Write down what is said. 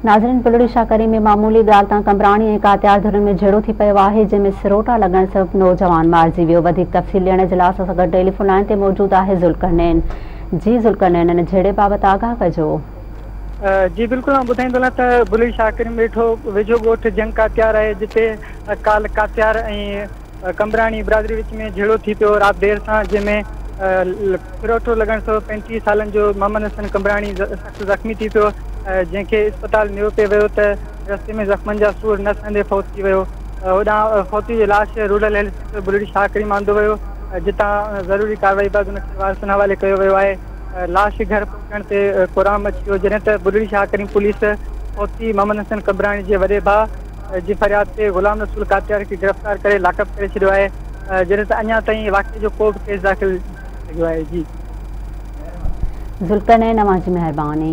ناظرين بلڙي شاهه ڪريم ۾ معمولي ڳالهه تان قمبراڻي ۽ ڪاتيار ڌرين ۾ جهيڙو ٿي پيو آهي جنهن ۾ سروٽا لڳڻ سبب نوجوان مارجي ويو وڌيڪ تفصيل ڏيڻ جي لاء اسان سان گڏ ٽيليفون لائين تي موجود آهي ذوالقرنين جي ذوالقرنين ان جهيڙي بابت آگاهه ڪجو. جي بلڪل آئون ٻڌائيندو هلان ته بلڙي شاهه ڪريم ويٺو ويجهو ڳوٺ جنگ ڪاتيار آهي جتي ڪالهه ڪاتيار ۽ قمبراڻي برادري وچ ۾ جهيڙو ٿي پيو رات دير سان جنهن ۾ ڦروٺو لڳڻ سبب 35 سالن جو محمد حسن قمبراڻي سخت زخمي ٿي پيو جنهن کي اسپتال نيو پئي ويو ته رستي ۾ زخمن جا سور نه سهندي فوت ٿي ويو هوڏانهن فوتي جو لاش rural health centre Bulri Shah Karim آندو ويو جتان ضروري ڪارروائي بعد ان کي وارثن حوالي ڪيو ويو آهي لاش گهر پهچڻ تي ڪورام مچي ويو جڏهن ته بلڙي شاهه ڪريم پوليس فوتي محمد حسن قمبراڻي جي وڏي ڀاء جي فرياد تي غلام رسول ڪاتيار کي گرفتار ڪري لاڪپ ڪري ڇڏيو آهي جڏهن ته اڃا تائين واقعي جو ڪو به ڪيس داخل نه ٿي سگهيو آهي جي. ذوالقرنين اوهان جي مهرباني.